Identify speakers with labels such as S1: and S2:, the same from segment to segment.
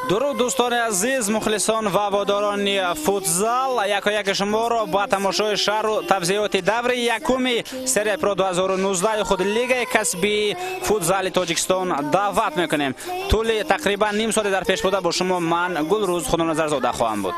S1: Дуруд дӯстони азиз, мухлисон ва ҳаводорони футзал, якояки шуморо ба тамошои шаҳру тавзеоти даври якуми Серия Про 2019 худ лигаи касбии футзали Тоҷикистон даъват мекунем. Тӯли тақрибан ним соате дар пеш буда бо шумо ман Гулрӯз Худоназарзода хоҳам буд.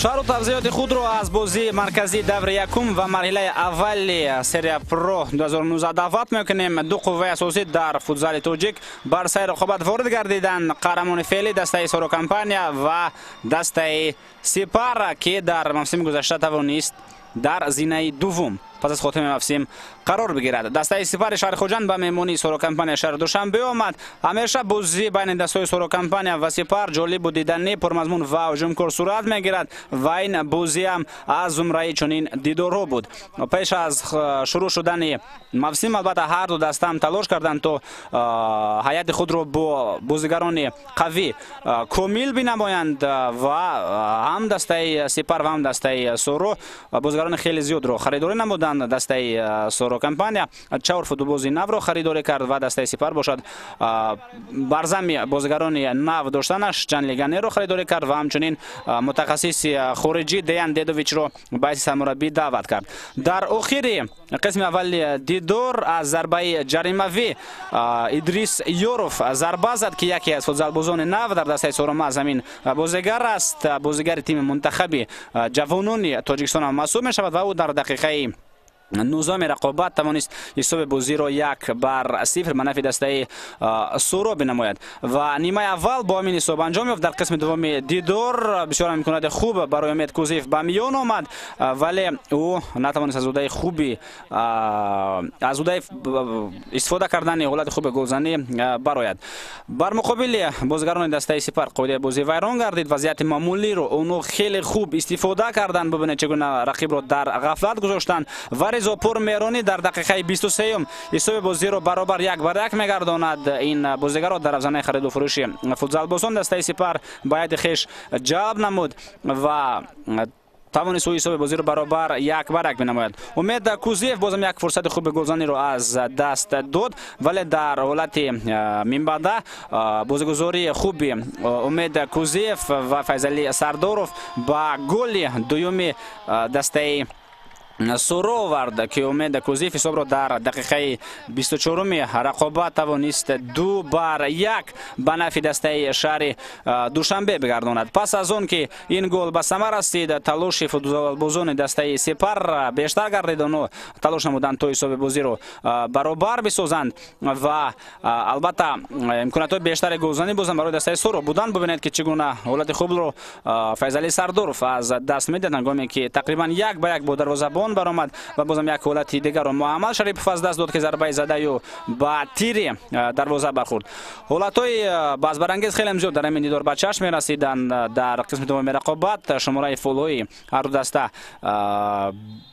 S1: Шаҳру тавзеоти худро аз бозии марказии даври якум ва марҳилаи аввали Серия Про 2019 даъват мекунем. Ду қувваи асосӣ дар футзали тоҷик бар сайри рақобат ворид гардиданд: қаҳрамони феълӣ дастаи Соро Компания ва дастаи Сипар, ки дар мавсими гузашта тавонист дар зинаи дуввум пас аз хотимаи мавсим қарор бигирад. Дастаи Сипари шаҳри Хуҷанд ба меҳмонии Соро Компания шаҳри Душанбе омад. Ҳамеша бозӣ байни дастҳои Соро Компания ва Сипар ҷолибу диданӣ, пурмазмун ва ҳуҷумкор сурат мегирад ва ин бозиам аз зумраи чунин дидорҳо буд. Пеш аз шурӯъ шудани мавсим албатта ҳар ду дастаам талош карданд то ҳайати худро бо бозигарони қавӣ комил бинамоянд ва ҳам дастаи Сипар ва ҳам дастаи Соро бозигарони хеле зиёдро харидорӣ намуданд. Дастаи Соро Компания чор футболбози навро харидорӣ кард ва дастаи Сипар бошад бар зами бозигарони нав доштанаш чанд легионерро харидорӣ кард ва ҳамчунин мутахассиси хориҷӣ Деян Дедовичро ба ҳайси сармураббӣ даъват кард. Дар охири қисми аввали дидор аз зарбаи ҷаримавӣ Идрис Ёров зарба зад, ки яке аз футзалбозони нав дар дастаи Соро аз ҳамин бозигар аст. Бозигари тими мунтахаби ҷавонони Тоҷикистон ҳам маҳсуб мешавад ва ӯ дар дақиқаи 19 рақобат тавонист ҳисоби бозиро 1-0 ба нафи дастаи Соро бинамояд ва нимаи аввал бо ҳамин ҳисоб анҷом ёфт. Дар қисми дуввуми дидор бисёр имконоти хуб барои Умед Кузиев ба миён омад, вале ӯ натавонист аз удаи хуби аз удаи истифода кардани ҳолати хуби голзанӣ барояд. Бар муқобили бозигарони дастаи Сипар қоидаи бозӣ вайрон гардид. Вазъияти маъмулиро онҳо хеле хуб истифода карданд. Бибинед чӣ гуна рақибро дар ғафлат гузоштанд ва Ризопур Меронӣ дар дақиқаи 23 ҳисоби бозиро баробар 1-1 мегардонад. Ин бозигарро дар афзанаи хариду фурӯши футзалбозон дастаи Сипар ба ҳайати хеш ҷалб намуд ва тавонист ӯ ҳисоби бозиро баробар 1-1 бинамояд. Умед Кузиев бозам як фурсати хуби голзаниро аз даст дод, вале дар ҳолати минбаъда бозигузории хуби Умед Кузиев ва Файзалӣ Сардоров ба голи дуюми дастаи Соро овард, ки Умед Кузиев ҳисобро дар дақиқаи 24-уми рақобат тавонист 2-1 ба нафи дастаи шаҳри Душанбе бигардонад. Пас аз он ки ин гол ба самар расид, талоши футболбозони дастаи Сипар бештар гардид. Онҳо талош намуданд то ҳисоби бозиро баробар бисозанд ва албатта имкониятҳои бештари голзанӣ бозам барои дастаи Соро буданд. Бибинед ки чӣ гуна ҳолати хубро Файзалӣ Сардоров аз даст медиҳад, ҳангоме ки тақрибан 1-1 бо дарвозабон баромад ва бозам як ҳолати дигарро Муҳаммад Шарипов аз даст дод, ки зарбаи задаю ба тири дарвоза бархӯрд. Ҳолатҳои баҳсбарангез хеле зиёд дар ҳамин дидор ба чашм мерасиданд. Дар қисми дуввуми рақобат шумораи фолҳои ҳар ду даста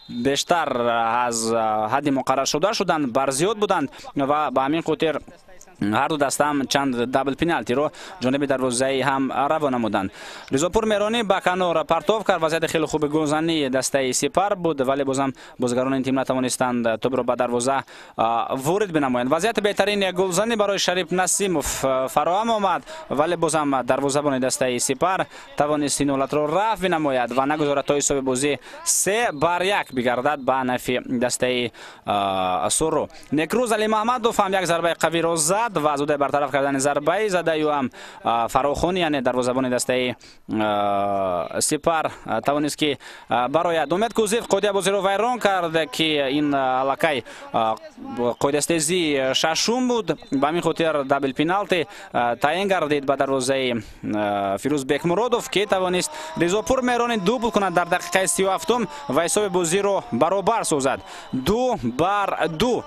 S1: бештар аз ҳадди муқарраршуда шуданд, барзиёд буданд ва ба ҳамин хотир ҳар ду дастаам чанд дабл пеналтиро ҷониби дарвозаи ҳам раво намуданд. Ризопур Меронӣ ба канор партов кард. Вазъияти хеле хуби голзании дастаи Сипар буд, вале бозам бозигарони ин тим натавонистанд тӯбро ба дарвоза ворид бинамоянд. Вазъияти беҳтарини голзанӣ барои Шарип Насимов фароҳам омад, вале бозам дарвозабони дастаи Сипар тавонист ин ҳолатро рафъ бинамояд ва нагузорад то ҳисоби бозӣ 3-1 бигардад ба нафи дастаи Соро. Некрӯз Алимаҳмадов ҳам як зарбаи қавиро зад, зад ва аз удаи бартараф кардани зарбаи задаи ӯ ҳам Фарохун, яъне дарвозабони дастаи Сипар тавонист ки барояд. Умед Кузиев қоидаи бозиро вайрон кард, ки ин аллакай қоидастезии шашум буд. Ба ҳамин хотир дабл пеналти таъин гардид ба дарвозаи Фирӯз Бекмуродов, ки тавонист Ризопур Меҳрони дубл кунад дар дақиқаи 37 ва ҳисоби бозиро баробар созад 2-2.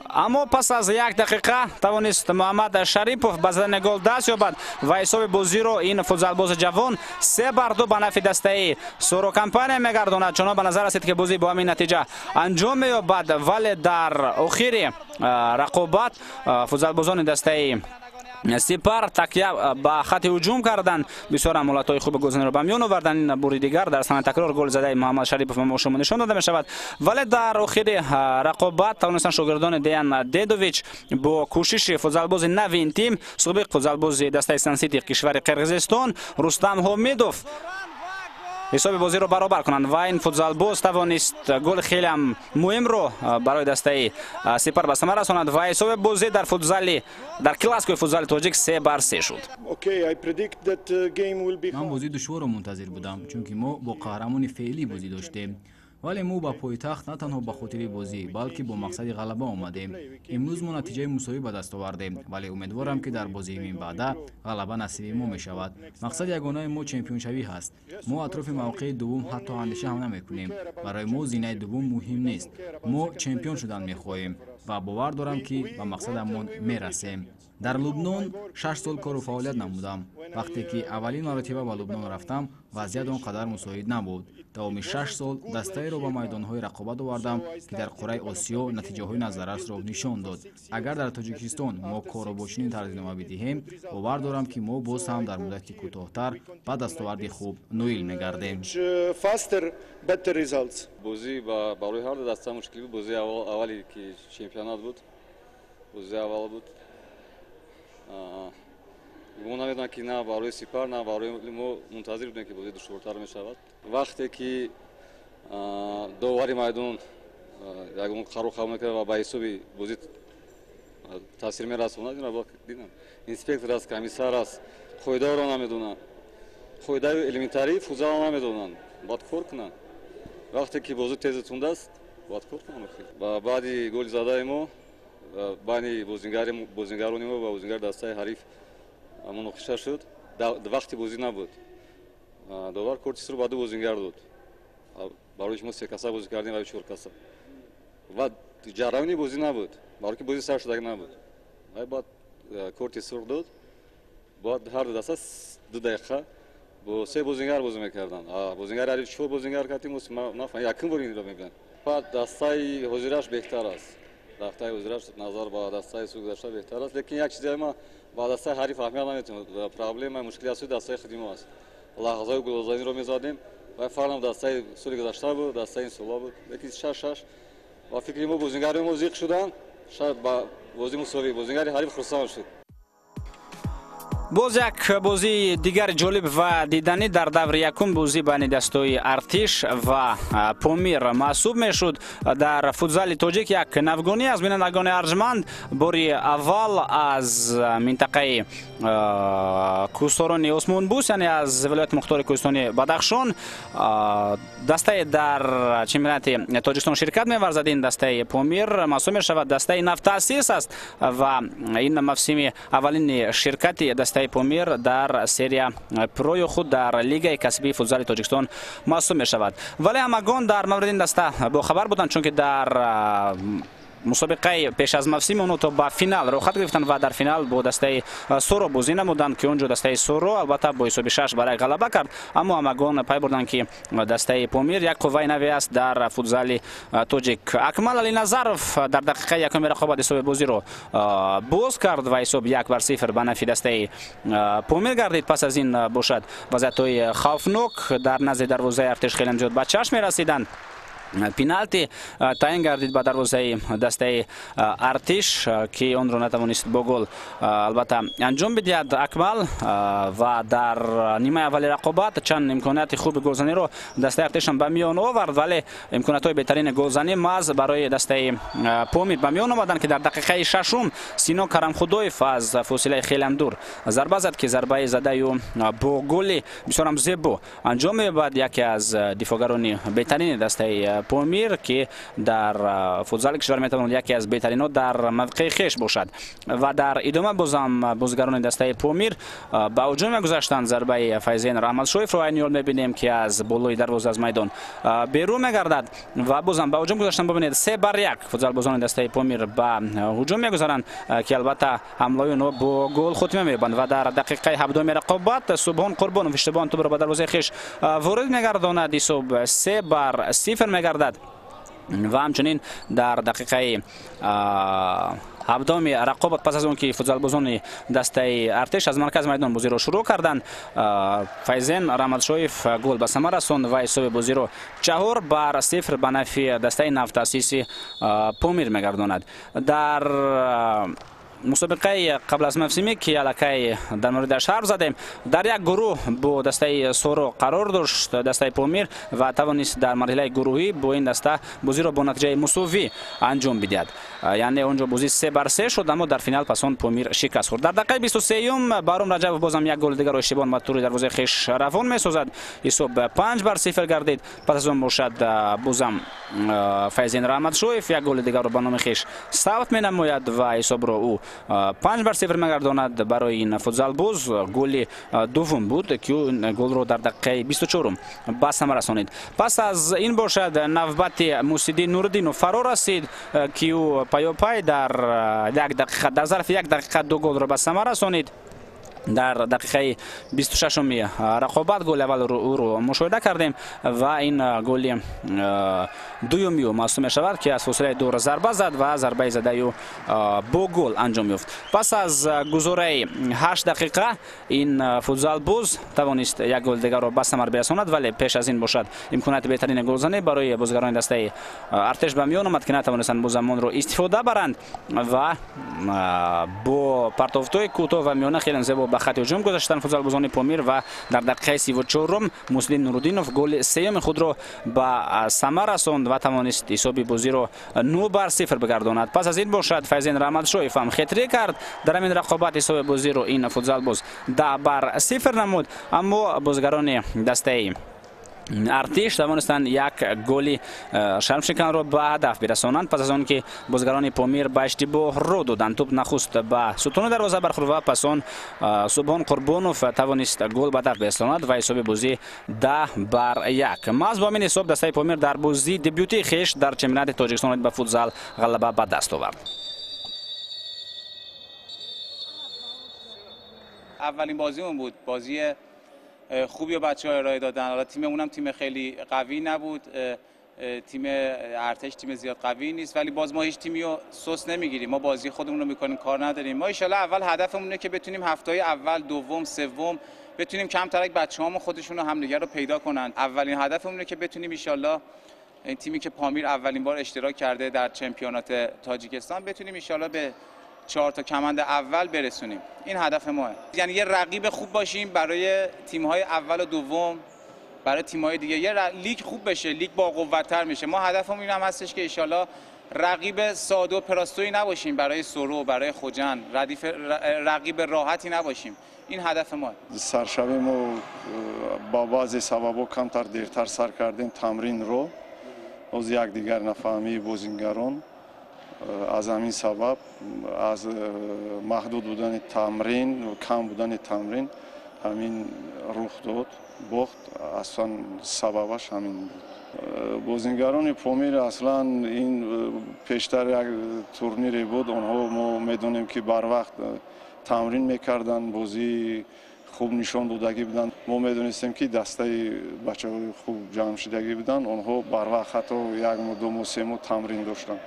S1: Аммо пас аз як дақиқа тавонист Муҳаммад Шарипов ба задани гол даст ёбад ва ҳисоби бозиро ин футзалбози ҷавон 3-2 ба нафи дастаи Соро Компания мегардонад. Чунон ба назар расид, ки бозӣ бо ҳамин натиҷа анҷом меёбад, вале дар охири рақобат футзалбозони дастаи Сипар такя ба хати ҳуҷум карданд. Бисёр ҳам ҳолатҳои хуби голзаниро ба миён оварданд. Ин бури дигар дар саҳнаи такрор гол задаи Муҳаммад Шарипов ба шумо нишон дода мешавад, вале дар охири рақобат тавонистанд шогирдони Деян Дедович бо кӯшиши футзалбози нави ин тим, собиқ футзалбози дастаи Сансити кишвари Қирғизистон Рустам Ҳомидов, ҳисоби бозиро баробар кунанд ва ин футзалбоз тавонист голи хеле ҳам муҳимро барои дастаи Сипар ба самар расонад ва ҳисоби бозӣ дар футзали дар классикои футзали тоҷик 3-3 шуд.
S2: Ман бозии душворро мунтазир будам, чунки мо бо қаҳрамони феълӣ бозӣ доштем, вале мо ба пойтахт на танҳо ба хотири бозӣ, балки бо мақсади ғалаба омадем. Имрӯз мо натиҷаи мусовӣ ба даст овардем, вале умедворам, ки дар бозии минбаъда ғалаба насиби мо мешавад. Мақсади ягонаи мо чемпионшавӣ ҳаст. Мо атрофи мавқеи дуввум ҳатто андеша ҳам намекунем. Барои мо зинаи дуввум муҳим нест. Мо чемпион шудан мехоҳем ва бовар дорам, ки ба мақсадамон мерасем. Дар Лубнон 6 сол кору фаъолият намудам. Вақте ки аввалин маротиба ба Лубнон рафтам, вазъият он қадар мусоид набуд. Давоми 6 сол дастаеро ба майдонҳои рақобат овардам, ки дар қуръаи Осиё натиҷаҳои назаррасро нишон дод. Агар дар Тоҷикистон мо корро бо чунин тарз идома бидиҳем, бовар дорам, ки мо боз ҳам дар муддати кӯтоҳтар ба дастоварди хуб ноил мегардем.
S3: Бозӣ барои ҳар ду даста мушкил буд. Бозии аввале ки чемпионат буд, бозии аввал буд. Мо намедонам, ки на барои Сипар, на барои мо мунтазир будем, ки бозӣ душвортар мешавад. Вақте ки довари майдон ягон қарор қабул мекард ва ба ҳисоби бозӣ таъсир мерасонад, инро дидам. Инспектор аст, комиссар аст, қоидаро намедонанд, қоидаи элементарии футзалро намедонанд, бояд кор кунанд. Вақте ки бозӣ тезу тунд аст, бояд кор кунанд. Ва баъди голи задаи мо байни бозингарони мо ва бозингари дастаи ҳариф муноқиша шуд. Вақти бозӣ набуд. Довар корти сурх ба ду бозингар дод. Барои мо се каса бозӣ кардем ва чор каса. Ва ҷараёни бозӣ набуд, барои ки бозӣ сар шудагӣ набуд. Вай баъд корти сурх дод. Бояд ҳар ду даста 2 дақиқа бо се бозингар бозӣ мекарданд. Бозингари ҳариф чор бозингар кардем, нафаҳмидам, якум бор инро мебинам. Баъд дастаи ҳозираш беҳтар аст. Дастаи ҳозираш назар ба дастаи соли гузашта беҳтар аст, лекин як чизе ма ба дастаи ҳариф аҳамият наметиҳем. Проблема, мушкили асосии дастаи худи мо аст. Лаҳзаҳои голзаниро мезадем ва фарқ нам дастаи соли гузашта буд, дастаи ин сола буд, лекин 6-6 ба фикри мо бозингари мо зиқ шуданд, шояд ба бозии мусовӣ бозингари ҳариф хурсанд шуд.
S1: Боз як бозии дигари ҷолиб ва диданӣ дар даври якум бозӣ байни дастҳои Артиш ва Помир маҳсуб мешуд. Дар футзали тоҷик як навгонӣ аз бинандагони арҷманд бори аввал аз минтақаи кӯҳсторони Осмонбӯс, яъне аз вилояти мухтори кӯҳистони Бадахшон, дастае дар чемпионати Тоҷикистон ширкат меварзад. Ин дастаи Помир маҳсуб мешавад, дастаи навтаъсис аст ва ин мавсими аввалини ширкати дастаи Помир дар серия Прои худ дар лигаи касбии футзали Тоҷикистон маҳсуб мешавад. Вале ҳамагон дар мавриди ин даста бохабар буданд, чунки дар мусобиқаи пеш аз мавсими онҳо то ба финал роҳхат гирифтанд ва дар финал бо дастаи Соро бозӣ намуданд, ки он ҷо дастаи Соро албатта бо ҳисоби 6-1 ғалаба кард. Аммо ҳамагон пай бурданд, ки дастаи Помир як қувваи наве аст дар футзали тоҷик. Акмал Алиназаров дар дақиқаи якуми рақобат ҳисоби бозиро боз кард ва ҳисоб 1-0 ба нафи дастаи Помир гардид. Пас аз ин бошад вазъиятҳои хавфнок дар назди дарвозаи Артиш хеле зиёд ба чашм мерасиданд. Пеналти таъин гардид ба дарвозаи дастаи Артиш, ки онро натавонист бо гол албатта анҷом бидиҳад Акмал. Ва дар нимаи аввали рақобат чанд имконияти хуби голзаниро дастаи Артишам ба миён овард, вале имкониятҳои беҳтарини голзанӣ маҳз барои дастаи Помир ба миён омаданд, ки дар дақиқаи шашум Сино Карамхудоев аз фосилаи хеле дур зарба зад, ки зарбаи задаи ӯ бо голи бисёрам зебо анҷом меёбад. Яке аз дифоъгарони беҳтарини дастаи Помир, ки дар футзали кишвар метавонад яке аз беҳтаринҳо дар мавқеи хеш бошад. Ва дар идома бозам бозигарони дастаи Помир ба ҳуҷум мегузаштанд. Зарбаи Файзен Раҳматшоевро айни ҳол мебинем, ки аз болои дарвоза аз майдон берун мегардад ва бозам ба ҳуҷум гузаштанд. Бибинед, 3-1 футзалбозони дастаи Помир ба ҳуҷум мегузаранд, ки албатта ҳамлаи онҳо бо гол хотима меёбанд. Ва дар дақиқаи ҳабдуми рақобат Субҳон Қурбонов иштибоҳан тӯбро ба дарвозаи хеш ворид мегардонад. Ҳисоб 3-0 мегардад. Ва ҳамчунин дар дақиқаи ҳабдуми рақобат, пас аз он ки футзалбозони дастаи Артиш аз маркази майдон бозиро шурӯъ карданд, Файзен Раҳматшоев гол ба самар расонд ва ҳисоби бозиро 4-0 ба нафъи дастаи навтаъсиси Помир мегардонад. Дар мусобиқаи қабл аз мавсимӣ, ки аллакай дар мавридаш ҳарф задем, дар як гурӯҳ бо дастаи Соро қарор дошт дастаи Помир ва тавонист дар марҳилаи гурӯҳӣ бо ин даста бозиро бо натиҷаи мусовӣ анҷом бидиҳад. Яъне онҷо бозӣ 3-3 шуд, аммо дар финал пас он Помир шикаст хӯрд. Дар дақиқаи 23-юм Баҳром Раҷабов бозам як голи дигарро иштибоҳан ба тури дарвозаи хеш равон месозад. Ҳисоб 5-0 гардид. Пас аз он бошад бозам Файзен Раҳматшоев як голи дигарро ба номи хеш сабт менамояд ва ҳисобро ӯ 5-0 мегардонад. Барои ин футзалбоз голи дуввум буд, ки ӯ голро дар дақиқаи 24-ум ба самар расонид. Пас аз ин бошад навбати Мусиддин Нуриддинов фаро расид, ки ӯ пайопай дар як дақиқа, дар зарфи як дақиқа ду голро ба самар расонид. Дар дақиқаи 26-уми рақобат голи аввалро ӯро мушоҳида кардем ва ин голи дуюми ӯ маҳсуб мешавад, ки аз фосилаи дур зарба зад ва зарбаи задаи ӯ бо гол анҷом ёфт. Пас аз гузораи 8 дақиқа ин футзалбоз тавонист як гол дигарро ба самар бирасонад, вале пеш аз ин бошад имконияти беҳтарини голзанӣ барои бозигарони дастаи Артиш ба миён омад, ки натавонистанд бозам онро истифода баранд ва бо партофтҳои кӯтоҳ ва миёна хеле зебо ба хати ҳуҷум гузаштанд футзалбозони Помир ва дар дақиқаи 34-ум Муслим Нуруддинов голи сеюми худро ба самар расонд ва тавонист ҳисоби бозиро 9-0 бигардонад. Пас аз ин бошад Файзен Раҳматшоев ҳам хетрик кард. Дар ҳамин рақобат ҳисоби бозиро ин футзалбоз 10-0 намуд, аммо бозигарони дастаи Артиш тавонистанд як голи шармшиканро ба ҳадаф бирасонанд. Пас аз он ки бозигарони Помир ба иштибоҳ ро доданд, тӯб нахуст ба сутуни дарвоза бархӯрд ва пас он Субҳон Қурбонов тавонист гол ба ҳадаф бирасонад ва ҳисоби бозӣ 10-1. Маҳз бо ҳамин ҳисоб дастаи Помир дар бозии дебютии хеш дар чемпионати Тоҷикистон ба футзал ғалаба ба даст овард.
S4: Аввалин бозимон буд, бозии خوبی رو بچه‌ها ارائه دادن. حالا تیممون هم تیم خیلی قوی نبود، تیم ارتش تیم زیاد قوی نیست، ولی باز ما هیچ تیمی رو سس نمیگیریم، ما بازی خودمون رو میکنیم، کار نداریم. ما ان شاءالله اول هدفمون اینه که بتونیم هفته‌های اول، دوم، سوم بتونیم کم ترک بچه‌هامون خودشون رو همدیگه رو پیدا کنن. اولین هدفمون اینه که بتونیم ان شاءالله این تیمی که پامیر اولین بار اشتراک کرده در چمپیونات تاجیکستان بتونیم ان شاءالله به 4 تا کمند اول برسونیم. این هدف ماه. یعنی یه رقیب خوب باشیم برای تیم‌های اول و دوم، برای تیم‌های دیگه. یه لیگ خوب بشه، لیگ با قوت‌تر میشه. ما هدفمون این هم هستش که ان شاءالله رقیب ساده و پراستویی نباشیم برای سرو، برای خوجند، ردیف رقیب راحتی نباشیم. این هدف ما.
S5: سرشبه ما با بعضی سببا کمتر دیرتر سر کردیم تمرین رو. از یک دیگر نفهمی بازیگران، از همین سبب از محدود بودن تمرین و کم بودن تمرین همین رخ داد. باخت اصلا سببش همین بود. بازیگران پامیر اصلا این پیشتر یک تورنیری بود، آنها ما میدونیم که بر وقت تمرین میکردن، بازی خوب نشان دادگی بودن. ما میدونستیم که دسته بچه‌های خوب جمع شدگی بودن، آنها بر وقت حتی یک ماه، دو ماه، سه ماه تمرین داشتن.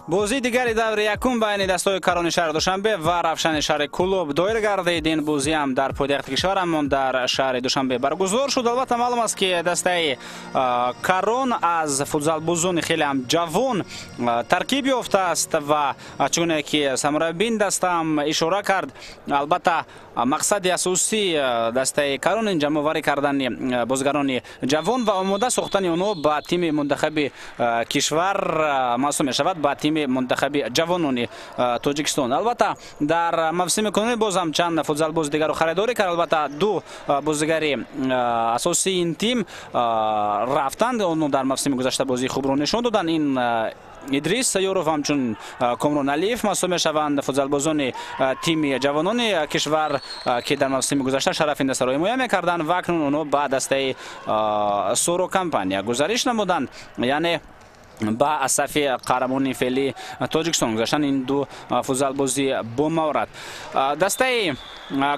S1: Бозии дигари даври якум байни дастҳои Карони шаҳри Душанбе ва Равшани шаҳри Кӯлоб доир гардид. Ин бозиам дар пойтахти кишварамон дар шаҳри Душанбе баргузор шуд. Албатта, маълум аст, ки дастаи Карон аз футзалбозони хеле ҳам ҷавон таркиб ёфтааст ва чуне ки сармураббии ин дастаам ишора кард, албатта, мақсади асосии дастаи Карон ин ҷамъоварӣ кардани бозигарони ҷавон ва омода сохтани онҳо ба тими мунтахаби кишвар маҳсуб мешавад, ба тими мунтахаби ҷавонони Тоҷикистон. Албатта, дар мавсими кунунӣ боз ҳам чанд футзалбози дигарро харидорӣ кард. Албатта, ду бозигари асосии ин тим рафтанд, онҳо дар мавсими гузашта бозии хубро нишон доданд. Ин Идрис Сайёров, ҳамчун Комрон Алиев маҳсуб мешаванд, футзалбозони тими ҷавонони кишвар, ки дар мавсими гузашта шарафи ин дастаро ҳимоя мекарданд ва акнун онҳо ба дастаи Соро Компания гузариш намуданд, яъне ба сафи қаҳрамони феълии Тоҷикистон гузаштан ин ду футзалбози бомаҳорат. Дастаи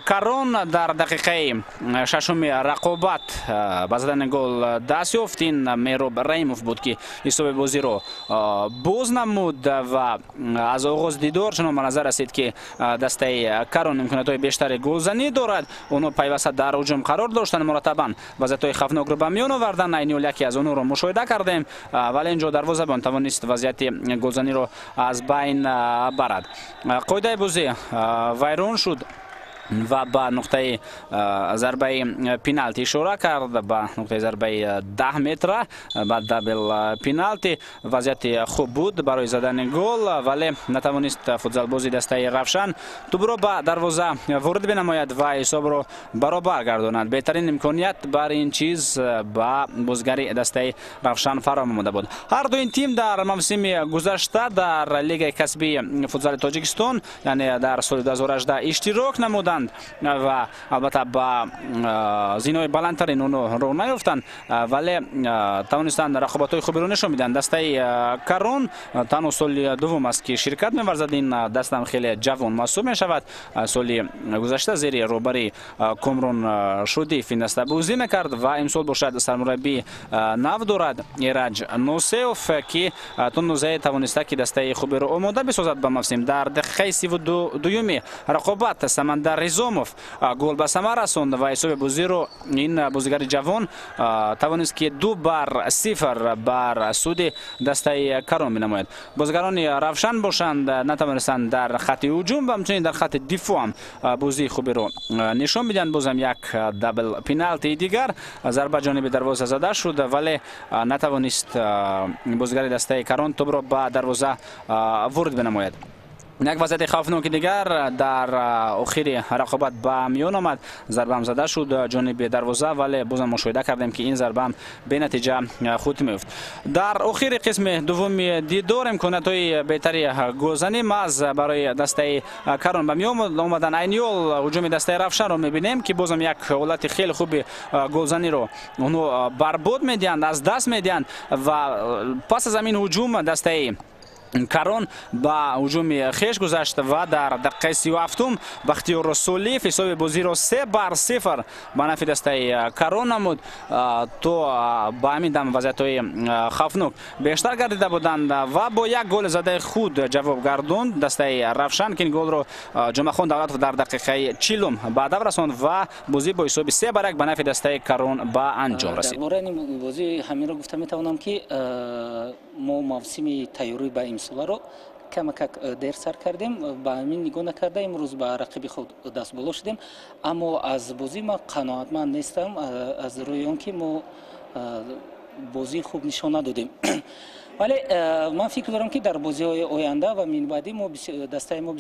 S1: Карон дар дақиқаи шашуми рақобат ба задани гол даст ёфт. Ин Меҳроб Раимов буд, ки ҳисоби бозиро боз намуд ва аз оғози дидор чунон ба назар расид, ки дастаи Карон имкониятҳои бештари голзанӣ дорад. Онҳо пайваста дар ҳуҷум қарор доштанд, мураттабан вазъиятҳои хавфнокро ба миён оварданд. Айни ҳол яке аз онҳоро мушоҳида кардем, вале инҷо дарвозабон тавонист вазъияти голзаниро аз байн барад. Қоидаи бозӣ вайрон шуд ва ба нуқтаи зарбаи пеналти ишора кард, ба нуқтаи зарбаи 10 метра, ба дабл пеналти. Вазъияти хуб буд барои задани гол, вале натавонист футзалбози дастаи Равшан тӯбро ба дарвоза ворид бинамояд ва ҳисобро баробар гардонад. Беҳтарин имконият бар ин чиз ба бозигари дастаи Равшан фароҳам омада буд. Ҳар ду ин тим дар мавсими гузашта дар лигаи касбии футзали Тоҷикистон, яъне дар соли 2018, иштирок намуданд ва албатта ба зинои баландтарин онҳо роҳ наёфтанд, вале тавонистанд рақобатҳои хуберо нишон бидиҳанд. Дастаи Карон танҳо соли дуввум аст, ки ширкат меварзад. Ин дастам хеле ҷавон маҳсуб мешавад. Соли гузашта зери роҳбари Комрон Шудиев ин даста бозӣ мекард ва имсол бошад сармураббии нав дорад, Эраҷ Носеов, ки то нузае тавониста, ки дастаи хуберо омода бисозад ба мавсим. Дар дақиқаи 32-юми рақобат Самандар Ризомов гол ба самар расонд ва ҳисоби бозиро ин бозигари ҷавон тавонист, ки 2-0 бар суди дастаи Карон бинамояд. Бозигарони Равшан бошанд, натавонистанд дар хатти ҳуҷум ва ҳамчунин дар хатти дифоъ ҳам бозии хуберо нишон бидиҳанд. Бозам як дабл пеналти дигар, зарба ҷониби дарвоза зада шуд, вале натавонист бозигари дастаи Карон тӯбро ба дарвоза ворид бинамояд. Як вазъияти хавфноки дигар дар охири рақобат ба миён омад. Зарбаам зада шуд ҷониби дарвоза, вале бозам мушоҳида кардем, ки ин зарбаам бенатиҷа хутм ёфт. Дар охири қисми дуввуми дидор имкониятҳои беҳтари голзанӣ маҳз барои дастаи Карон ба миён омаданд. Айни ҳол ҳуҷуми дастаи Равшанро мебинем, ки бозам як ҳолати хеле хуби голзаниро онҳо барбод медиҳанд, аз даст медиҳанд ва пас аз ҳамин ҳуҷум дастаи Карон ба ҳуҷуми хеш гузашт ва дар дақиқаи 37-ум Бахтиёр Расулиев ҳисоби бозиро 3-0 ба нафи дастаи Карон намуд. То ба ҳамин дам вазъиятҳои хавфнок бештар гардида буданд ва бо як голи задаи худ ҷавоб гардонд дастаи Равшан, ки ин голро Ҷумъахон Давлатов дар дақиқаи 40-ум ба ҳадаф расонд ва бозӣ бо ҳисоби 3-1 ба нафи дастаи Карон ба анҷом расид.
S6: Дар бораи ин бозӣ ҳаминро гуфта метавонам, ки мо мавсими тайёрӣ ба имсоларо камакак дер сар кардем. Ба ҳамин нигоҳ накарда, имрӯз ба рақиби худ дастболо шудем, аммо аз бозӣ ман қаноатманд нестам, аз рӯи он ки мо бозии хуб нишон надодем. Вале ман фикр дорам, ки дар бозиҳои оянда ва минбаъдӣ мо дастаи мо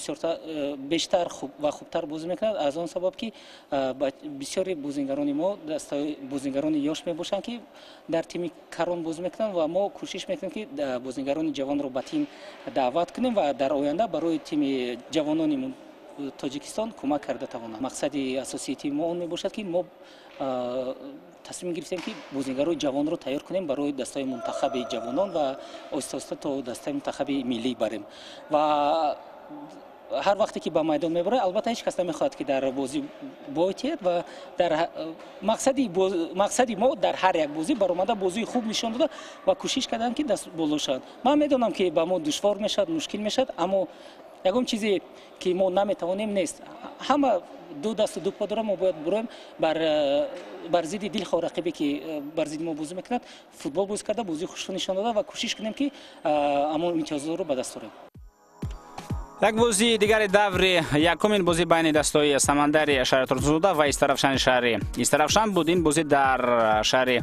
S6: бештар ва хубтар бозӣ мекунад, аз он сабаб ки бисёри бозингарони мо бозингарони ёш мебошанд, ки дар тими Карон бозӣ мекунанд, ва мо кӯшиш мекунем, ки бозингарони ҷавонро ба тим даъват кунем ва дар оянда барои тими ҷавонони Тоҷикистон кӯмак карда тавонанд. Мақсади асосии тими мо он мебошад, ки мо тасмим гирифтем, ки бозингарои ҷавонро тайёр кунем барои дастаи мунтахаби ҷавонон ва оҳиста оҳиста то дастаи мунтахаби миллӣ барем ва Ҳар вақте ки ба майдон мебарад, албатта, ҳеҷ кас намехоҳад, ки дар бозӣ бойтиҳад ва дар мақсади мо дар ҳар як бозӣ баромада, бозии хуб нишон дода ва кӯшиш кардан, ки даст боло шавад. Ман медонам, ки ба мо душвор мешавад, мушкил мешавад, аммо ягон чизе, ки мо наметавонем, нест. Ҳама ду дасту ду по дорам. Мо бояд буроем, бар зидди дилхоҳ рақибе, ки бар зидди мо бозӣ мекунад, футбол бозӣ карда, бозии хушро нишон дода ва кӯшиш кунем, ки ҳамон имтиёзҳоро ба даст орем.
S1: Як бозии дигари даври якум, ин бозӣ байни дастҳои Самандари шаҳри Турсунзода ва Истаравшани шаҳри Истаравшан буд. Ин бозӣ дар шаҳри